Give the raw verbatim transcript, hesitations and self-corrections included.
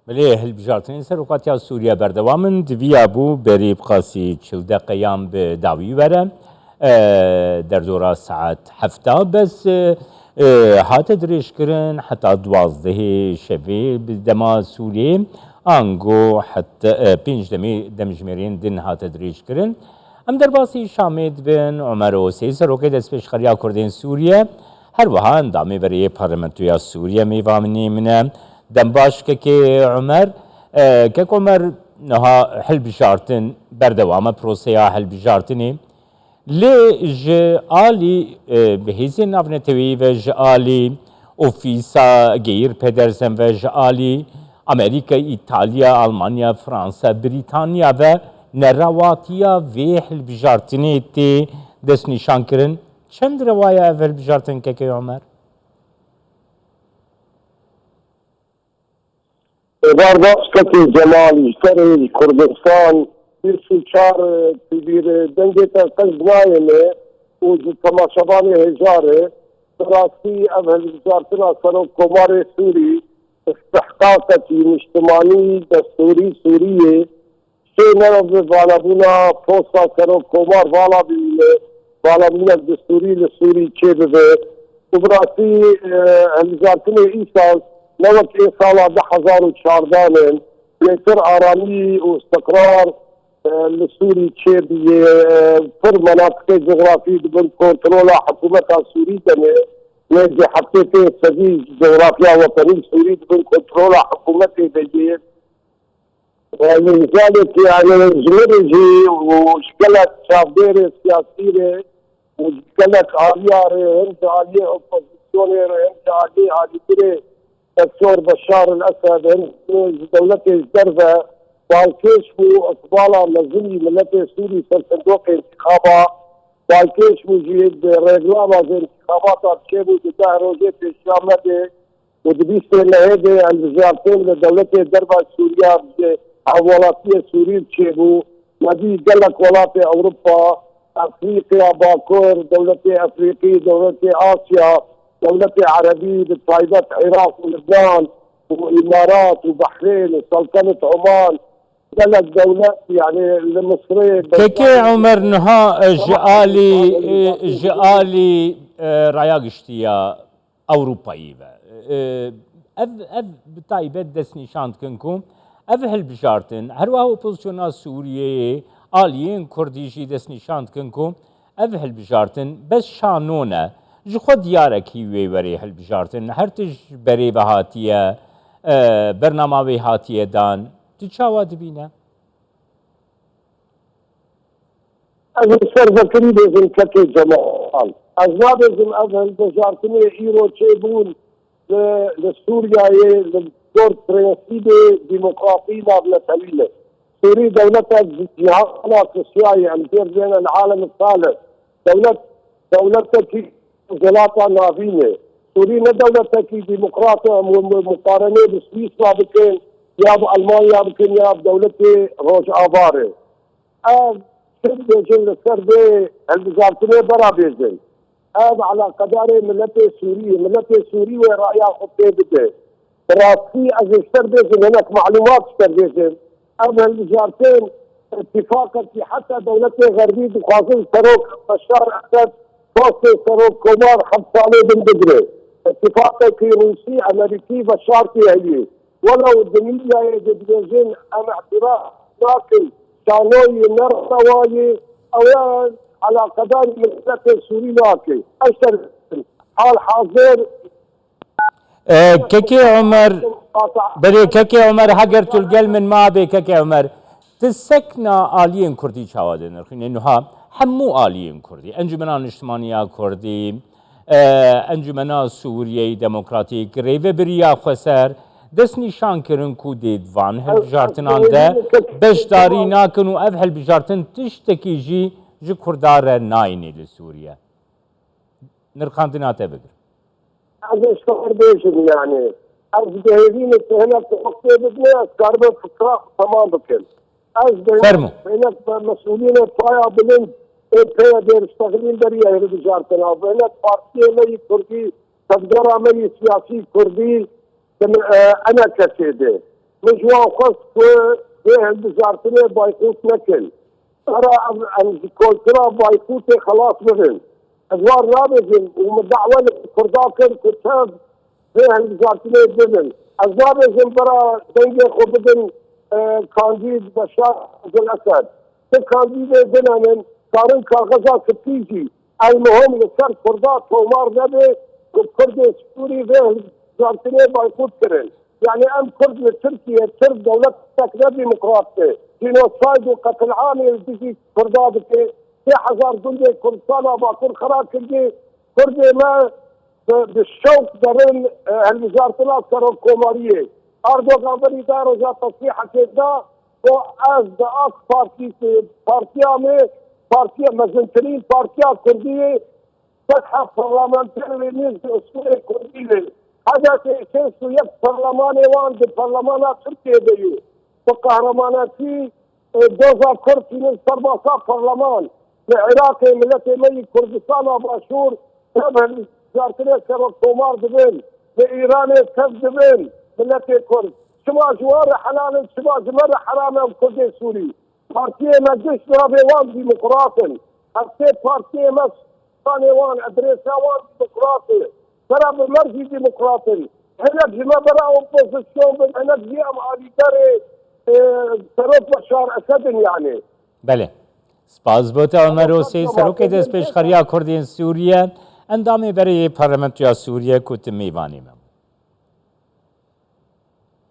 Belê, hilbijartinên serokatiya Sûriye berdewam in. Diviya bû berî bi qasî çil deqeyan bi dawî were. E, derdora saet hefta bes, e, e, hate dirêjkirin heta duwazdehê şevê bi dema Sûriyê. Ango heta, e, pênc demê demjimêrên din hate dirêjkirin. Em derbasî Şamê dibin. Omer Osê, serokê Destpêşxeriya Kurdên Sûriye, her wiha endamê berê Parlamentoya Sûriye mêvanê min e. Dem baş kekê Omer. E, kek Omer, niha hilbijartin berdewam e, proseya hilbijartinê. Lê ji alî, e, bi hêzên navneteweyî ve, ji alî ofîsa geyîrpedersen ve, ji alî Amerîka, Îtalya, Almanya, Fransa, Brîtanya ve nerawatiya vê hilbijartinê tê destnîşankirin. Çend rewa ye ev hilbijartin, kekê Omer? Êvar baş kekê Cemal, ji te re, ji Kurdistan, bîst û çar, e, tîbîr, e, dengê te qej nayêne û ji temaşevanê hêja re, bi rastî ev hilbijartina Serokkomarê Sûrî, istihqaqekî niştimanî destûrî Sûrî ye. Sê nera bi valabûna posta serok komar vala bîne, valabûnek destûrî li Sûrî çêbibe. Û bi rastî, e, hilbijartinê îsal ne wek ê sala du hezar û çardeh in. Lêtir aramî û istiqrar, e, li Sûrî çêbûye. E, pir menatiqê cografî di bin kontrola hikûmeta Sûrî de ne. Nêzî heftê pênc sedî cografiya wetenî Sûrî di bin kontrola hikûmetê de ye. Li misalekî, yani, ji min re jî û ji gelek çavdêrê siyasî re û ji gelek aliya re, hem ji aliyê opozisyonê re, hem ji aliyê alîgirê Doktor Beşar el Esed, hem ji dewletê ji derve balkêş bû, iqbala mezin î miletê Sûrî ser sindoqê întîxaba balkêş bû jî, di rêklama ji întîxabata çêbû di deh rojê pêşiya me de û di bîstê mehê de hilbijartin li dewletê derva Sûriya ji hevwelatiyê Sûrî çêbû. Me dî gelek welatê Ewropa, Efrîqya Bakur, dewletê Efrîqî, dewletê Asya, dewletê Erebî, bi taybet Iraq û Libnan û Îmarat û Behrên û Seltenet Oman, gelek dewlet, yani li Misrê, Kekê Omer, niha, e, ji alî, e, ji alî, e, raya giştî ya Ewropayî ve. E, ev, ev bi taybet destnîşan dikin ku ev hilbijartin, her wiha opozisyona Sûriyeyê, aliyên Kurdî jî destnîşan dikin ku ev hilbijartin bes şano ne. Ji xwe diyarekî wê werê hilbijartin. Her tişt berê ve hatiye, e, bernama wê hatiye dan. Tu çawa dibîne? Ez ê ser vekirî bêjim kekê Cemal. Ez nabêjim ev hilbijartinê îro çêbûn li, li Sûriyeyê li gor prensîbê demokratî navnetewî ne. Sûrî dewletek ji cîhana Rûsyayê, em têr dibêne li alem salih. Dewlet, dewletekî Rojhilata Navîn e. Sûrî ne dewletekî demokrat e, em mu-, mu-, muqarenê bi Swîsra bikin, ya bi Almanya bikin, ya bi dewletê Rojava re. Ev çi dibêjin li ser vê hilbijartinê bera bêjin. Ev eleqedarê miletê Sûrî ye. Miletê Sûrî wê raya xwe pê bide. Bi rastî ez ê ji te re bêjim, hinek malûmat ji te re bêjim. Ev hilbijartin îtîfaqekî heta dewletê Xerbî dixwazin serok Beşar Esed postê serok komar heft salê din bigire. Îtîfaqekî Rûsî, Emerîkî veşartî heye. Welew di medyayê de dibêjin em îtiraf nakin, şanoyê ne rewa ye, ew eleqedarî miletê Sûrî nake. Ez ji te re bêjim. Hal hazir E, Kekê Omer, belê, Kekê Omer, heger tu li gel min mabê, Kekê Omer, tu sekna aliyên Kurdî çawa dinirxîne? Niha hemû aliyên Kurdî, Encûmena Niştimaniya Kurdî, e, Encûmena Sûriyeyê Demokratîk, Rêvebiriya Xweser, destnîşan kirin ku dê di van hilbijartinan de beşdarî nakin û ev hilbijartin tiştekî jî ji Kurda re nayînê li Sûriye. Nirxandina te bigir. Ez ê ji te re bêjim, yani, ez dihêvînim tu hinek wextê bidine, ez karibim fikra xwe temam bikim. Ez dihêvînim Fermo. Hinek me-, mesûlînê paya bilind ê P Y D'ê re ştexilîn berî hilbijartina. Hinek partiyê me yî kurdî, tevgera me yî siyasî kurdî, di, e, enekesê de. Min ji wan xwest ku vê hilbijartinê bayqût nekin. Ara em, em ji koltura bayqûtê xelas bibin. Ez wan nabêjim û min dawe li Kurda kir ku tev vê hilbijartinê bibin. Ez nabêjim bira dengê xwe bidin, e, kandîd Beşar Abdul Esed. Ti kandîdê din henin, karin kaxeza sipî jî. El muhim li ser Kurda tomar nebe ku Kurdê Sûrî vê hilbijartinê bayqût kirin. Yani em Kurd li Tirkiye, Tirk dewletek ne demokrat be. Jenosayd û qetilamê li dijî Kurda dike. Sê hezar gundê Kurdistana Bakur xera kiriye. Kurdê me bi, bi şewq derin, e, hilbijartina serokkomariyê. Erdogan berî da roja tesrîhekê da ku ez bi AK Partî, partiya me, partiya mezintirîn partiya Kurdî ye. Fetha parlamenterê nêz bi usulê Kurdî ye. H D P şêst û yek parlemanê wan di parlemana Tirkiyê de ye. Bi qehremanetî, e, doza Kurd tînin serbasa parleman. Li Iraqê miletê me yî Kurdistana Başûr tev hilbijartinê serokkomar dibin. Li Îranê tev dibin miletê Kurd. Çima ji wan re helal in, çima ji me re heram e ew Kurdê Sûrî? Partiyê me giş navê wan demokrat in. Ev sê partiyê me, stranê wan, edrêsa wan demokrat e. Bera bi me jî demokrat in. Hinek ji me bera opozisyon bin, hinek jî em alîgarê, e, Serok Beşar Esed in yani. Belê. Spas bo te Omer Osê, serokê destpêşxeriya Kurdên Sûriye, endamê berê Parlamentoya Sûriye ku tu mêvanê me.